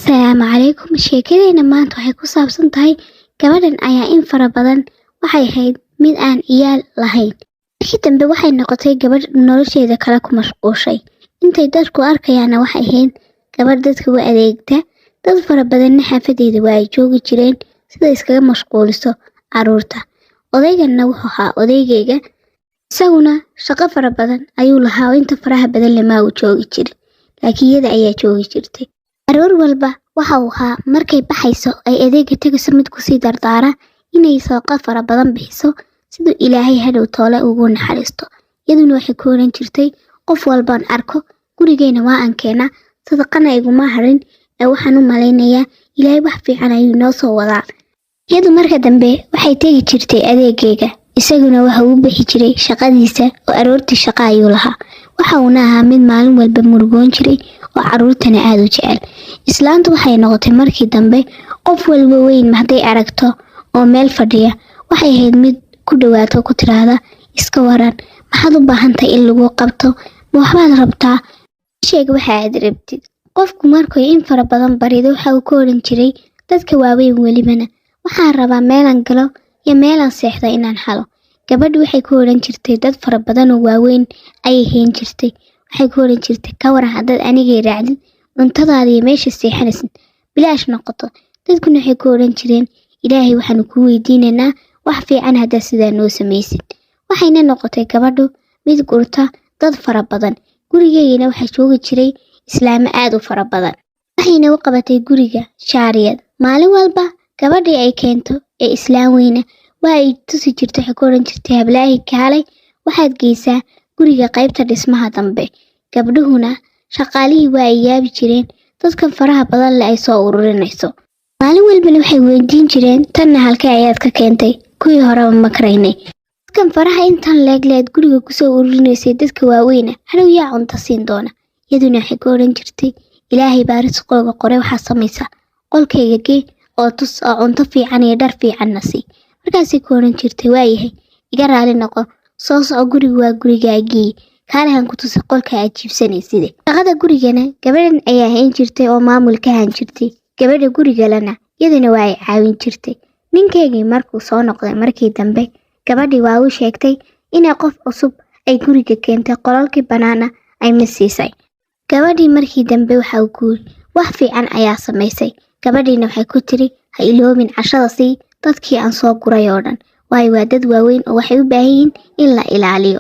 Asalaamu calaykum. Sheekadeena maanta waxay ku saabsan tahay gabadhan ayaa in fara badan waxay ahayd mid aan ciyaal lahayn. Markii dambe waxay noqotay gabadh nolosheeda kale ku mashquushay. Intay dadku arkayaana waxay ahayd gabadh dadka u adeegta. Dad fara badanna xaafadeeda waa ay joogi jireen sida iskaga mashquuliso carruurta. Odayganna wuxuu ahaa odaygayga, isaguna shaqo fara badan ayuu lahaa oo inta faraha badan lama uu joogi jirin, laakiin iyada ayaa joogi jirtay. Aroor walba waxa uu ahaa markay baxayso ay adeega tegayso mid kusii dardaara inay sadaqa fara badan bixiso siduu Ilaahay hadhow toole ugu naxariisto. Iyaduna waxay ku oran jirtay, qof walbaan arko gurigeyna waa aan keenaa, sadaqana iguma harin ee waxaan u malaynayaa Ilaahay wax fiican ayuu noo soo wadaa. Iyadu marka dambe waxay tegi jirtay adeegayga, isaguna waxa uu bixi jiray shaqadiisa oo aroortii shaqo ayuu lahaa. Waxa uuna ahaa mid maalin walba murugoon jiray oo carruurtana aad u jecel. Islaantu waxay noqotay markii dambe qof walba weyn hadday aragto oo meel fadhiya, waxay ahayd mid ku dhawaato ku tiraahda, iska waran, maxaad u baahantahay in lagu qabto, ma waxbaad rabtaa, sheeg waxa aad rabtid. Qofku markuu in fara badan barido waxa uu ku oran jiray dadka waaweyn welibana, waxaan rabaa meelaan galo iyo meelaan seexdo inaan helo. Gabadhu waxay ku oran jirtay dad fara badan oo waaweyn ayay hayn jirtay. Waxay ku oran jirtay, ka waran haddaad anigay raacdid, cuntadaada iyo meesha seexanaysid bilaash noqoto. Dadkuna waxay ku oran jireen, Ilaahay waxaanu kuu weydiinaynaa wax fiican haddaad sidaa noo samaysid. Waxayna noqotay gabadhu mid gurta dad fara badan. Gurigeygana waxaa joogi jiray islaamo aad u fara badan. Waxayna u qabatay guriga jaariyad. Maalin walba gabadhii ay keento ee islaam weyna waa ay tusi jirtay, waxay ku oran jirtay, hablaahi kaalay, waxaad geysaa guriga qaybta dhismaha dambe. Gabdhuhuna shaqaalihii waa ay yaabi jireen dadkan faraha badan leh ay soo ururinayso. Maalin walbana waxay weydiin jireen, tanna halkee ayaad ka keentay, kuwii horeba ma karaynay. Dadkan faraha intan leegleed guriga kusoo ururinaysay dadka waaweyna hadhow yaa cunto siin doona. Iyaduna waxay ku oran jirtay, Ilaahay baa risqooga qoray, waxaa samaysa qolkayga gee oo tus oo cunto fiican iyo dhar fiicanna sii. Markaasay ku oran jirtay, waayahay, iga raali noqo, soo soco, gurigu waa gurigaagii, kaalahan ku tusay qolka aad jiibsanayside. Shaqada gurigana gabadhan ayaa hayn jirtay oo maamul ka han jirtay. Gabadha gurigalana iyaduna waa ay caawin jirtay. Ninkaygii markuu soo noqday markii dambe, gabadhii waa u sheegtay inay qof cusub ay guriga keentay, qolalkii bannaana ay mid siisay. Gabadhii markii dambe waxa uu ku yiri, wax fiican ayaa samaysay. Gabadhiina waxay ku tiri, ha iloobin cashada sii dadkii aan soo guray oo dhan, waayo waa dad waaweyn oo waxay u baahan yihiin in la ilaaliyo.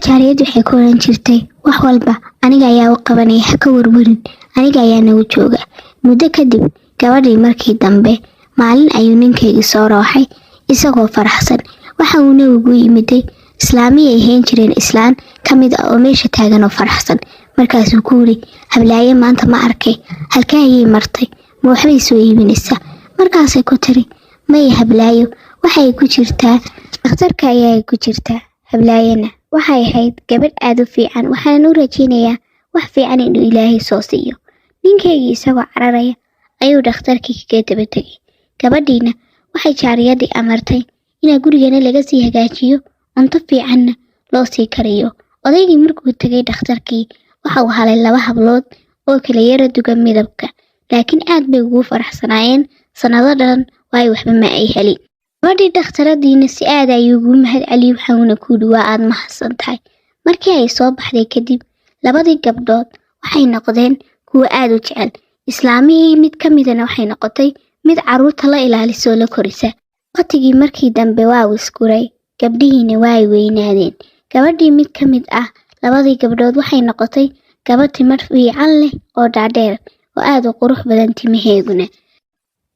Jaariyaddu waxay ku oran jirtay, wax walba aniga ayaa u qabanaya, ha ka warwarin, aniga ayaa nagu jooga. Muddo kadib gabadhii markii dambe maalin ayuu ninkaygii soo rooxay isagoo faraxsan. Waxa uuna ugu yimiday islaamihii ay hayn jireen islaan ka mid ah oo meesha taagan oo faraxsan. Markaasuu ku yiri, hablaaye maanta ma arkay, halkee ayay martay, ma waxbay soo iibinaysaa? Markaasay ku tiri, maya hablaayo, waxay ku jirtaa dhakhtarka ayay ku jirtaa. Hablaayana waxay ahayd gabadh aad u fiican, waxaanan u rajaynayaa wax fiican inuu Ilaahay soo siiyo. Ninkaygii isagoo cararaya ayuu dhakhtarkii kaga daba tegay. Gabadhiina waxay jaariyadii amartay inaa gurigana laga sii hagaajiyo, cunto fiicanna loo sii kariyo. Odaygii markuu tegay dhakhtarkii waxa uu halay laba hablood oo kala yara dugan midabka, laakiin aad bay ugu faraxsanaayeen sanado dhan, waayo waxba ma ay helin. Gabadhii dhakhtaradiina si aad ayuu ugu mahad celiyey, waxauna ku yidhi, waa aad mahadsan tahay. Markii ay soo baxday kadib, labadii gabdhood waxay noqdeen kuwo aad u jecel. Islaamihii mid ka midana waxay noqotay mid carruurta la ilaalisoo la korisa. Waqtigii markii dambe waa uu isguray, gabdhihiina waa ay weynaadeen. Gabadhii mid ka mid ah labadii gabdhood waxay noqotay gabadh timo fiican leh oo dhaadheer oo aad u qurux badan timaheeguna.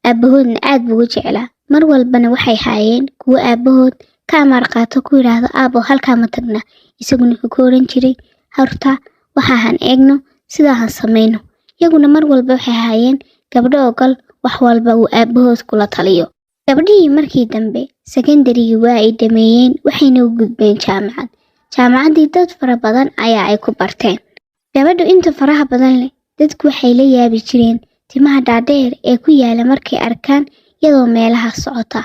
Aabahoodna aad buu u jeclaa. Mar walbana waxay haayeen kuwo aabahood ka amar qaato, ku yidhaahdo, aabo halkaa ma tagna. Isaguna wuxuu ku oran jiray, horta waxa han eegno, sidaa han samayno. Iyaguna mar walba waxay haayeen gabdho ogol wax walba uu aabahood kula taliyo. Gabdhihii markii dambe sekondarigii waa ay dhameeyeen, waxayna u gudbeen jaamacad. Jaamacaddii dad fara badan ayaa ay ku barteen. Gabadhu inta faraha badan leh dadku waxay la yaabi jireen timaha dhaadheer ee ku yaala markay arkaan iyadoo meelaha socota.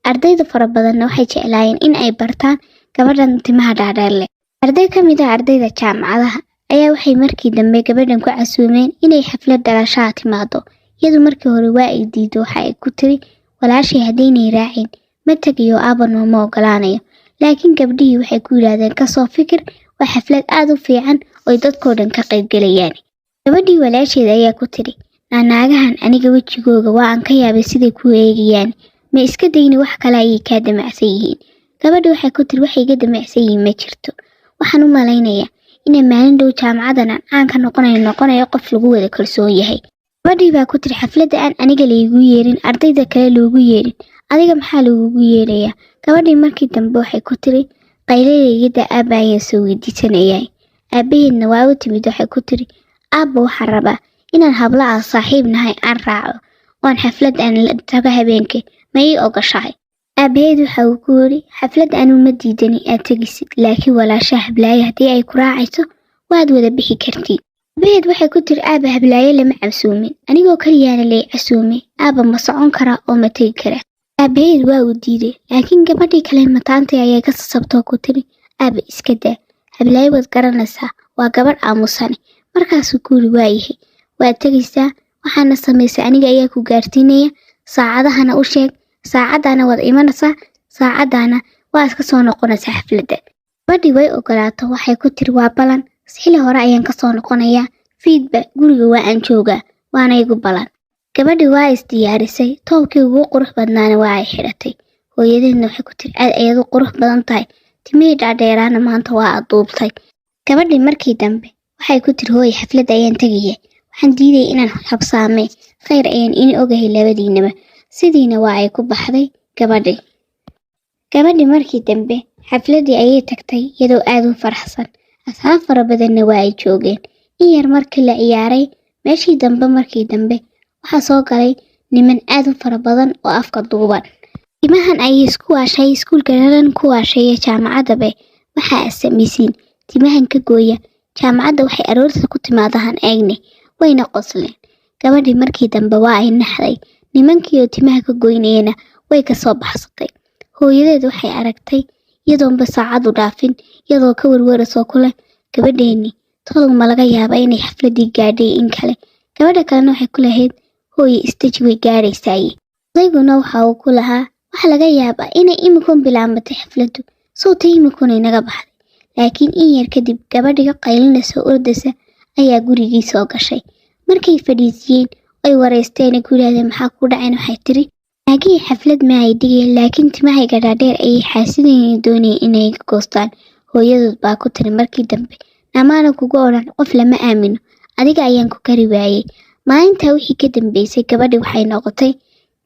Ardayda fara badanna waxay jeclaayeen in ay bartaan gabadhan timaha dhaadheer leh. Arday ka mid ah ardayda jaamacadaha ayaa waxay markii dambe gabadhan ku casuumeen inay xaflad dhalashaha timaado. Iyadu markii hore waa ay diido, waxa ay ku tiri, "Walaashay haddaynay raacin ma tegayo, aabba nooma ogolaanayo." Laakiin gabdhihii waxay ku yidhaahdeen, "Kasoo fikir, waa xaflad aad u fiican oy dadkoo dhan ka qaybgelayaan." Gabadhii walaasheed ayaa ku tiri, "Naanaagahan aniga wejigooga waa aan ka yaabay siday ku eegayaan, ma iska dayni, wax kale ayay kaa damacsan yihiin." Gabadhi waxay ku tiri, "Waxay iga damacsan yihiin ma jirto. Waxaan u malaynayaa inay maalin dhow jaamacadan aan caan ka noqonayo qof lagu wada kalsoon yahay." Gabadhii baa ku tiri, "Xafladda aan aniga laygu yeerin, ardayda kale loogu yeerin, adiga maxaa lagugu yeerayaa?" Gabadhii markii dambe waxay ku tiri, "Qayladayda aabba ayaan soo weydiisanayaa." Aabaheedna waa u timid, waxay ku tiri, "Aabba, waxaan rabaa inaan habla aan saaxiib nahay aan raaco oon xaflad aan la tago habeenkii, ma ii ogoshahay?" Aabaheed waxa uu ku yiri, "Xaflad anuu ma diidani aad tegisid, laakiin walaasha Hablaayo haddii ay ku raacayso waad wada bixi kartiin." Aabaheed waxay ku tiri, "Aaba, Hablaayo lama casuumin, anigoo kaliyaana lay casuumay. Aaba, ma socon karaa oo ma tegi karaa?" Aabaheed waa uu diiday, laakiin gabadhii kale mataantay ayaa ka sasabtoo ku tiri, "Aaba, iska daa, Hablaayo waad garanaysaa, waa gabadh aamusane." Markaasuu ku yiri, "Waayahay, waad tegaysaa, waxaana samaysay aniga ayaa ku gaarsiinaya, saacadahana u sheeg, saacaddaana waad imanaysaa, saacaddaana waa iska soo noqonaysaa xafladda." Gabadhii way ogolaato, waxay ku tiri, "Waa balan, xili hore ayaan kasoo noqonayaa, fiidba guriga waa aan joogaa, waana igu balan." Gabadhii waa isdiyaarisay, toobkii ugu qurux badnaana waa ay xidhatay. Hooyadeedna waxay ku tiri, "Aad ayaad u qurux badan tahay, timihii dhaadheeraana maanta waa aad duubtay." Gabadhii markii dambe waxay ku tiri, "Hooy, xafladda ayaan tegaya, waxaan diidayay inaan habsaamay, khayr ayaan ini ogahay labadiinaba." Sidiina waa ay ku baxday gabadhii. Gabadhii markii dambe xafladdii ayay tagtay iyadoo aad u faraxsan, asxaab fara badanna waa ay joogeen. In yar markii la ciyaaray meeshii dambe, markii dambe waxaa soo galay niman aad u fara badan oo afka duuban. "Timahan ayay isku waashay, iskuulka dhalan ku waashay, jaamacaddabe waxaa samaysiin, timahan ka gooya, jaamacadda waxay aroorta ku timaadahan eegne." Wayna qosleen. Gabadhii markii dambe waa ay naxday, nimankii oo timaha ka goynayana way ka soo baxsatay. Hooyadeed waxay aragtay iyadoonba saacadu dhaafin, iyadoo ka warwarasoo ku leh, "Gabadheeni tolow ma laga yaaba inay xafladii gaadhay in kale?" Gabadha kalena waxay ku lahayd, "Hooye, istaji, way gaadhaysaaye." Odayguna waxa uu ku lahaa, "Waxa laga yaabaa inay imikun bilaabatay xafladdu, sowta imikun inaga baxday." Laakiin in yar kadib gabadhiga qaylinaysa ordaysa ayaa gurigii soo gashay. Markay fadhiisiyeen ay wareysteen, ku yidhahdeen, "Maxaa ku dhaceen?" waxay tiri, "Naagihii xaflad ma ay dhigeen, laakiin timahayga dhaadheer ayay xaasidayna doonayeen inay iga goostaan." Hooyadood baa ku tiri markii dambe, "Namaana kugu odhan qof lama aamino? Adiga ayaan ku kari waayey." Maalintaa wixii ka dambeysay gabadhi waxay noqotay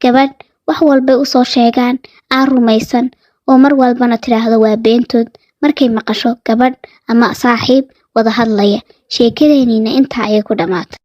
gabadh wax walbay usoo sheegaan aan rumaysan, oo mar walbana tidhaahdo waa beentood markay maqasho gabadh ama saaxiib wada hadlaya. Sheekadeeniina intaa ayay ku dhammaatay.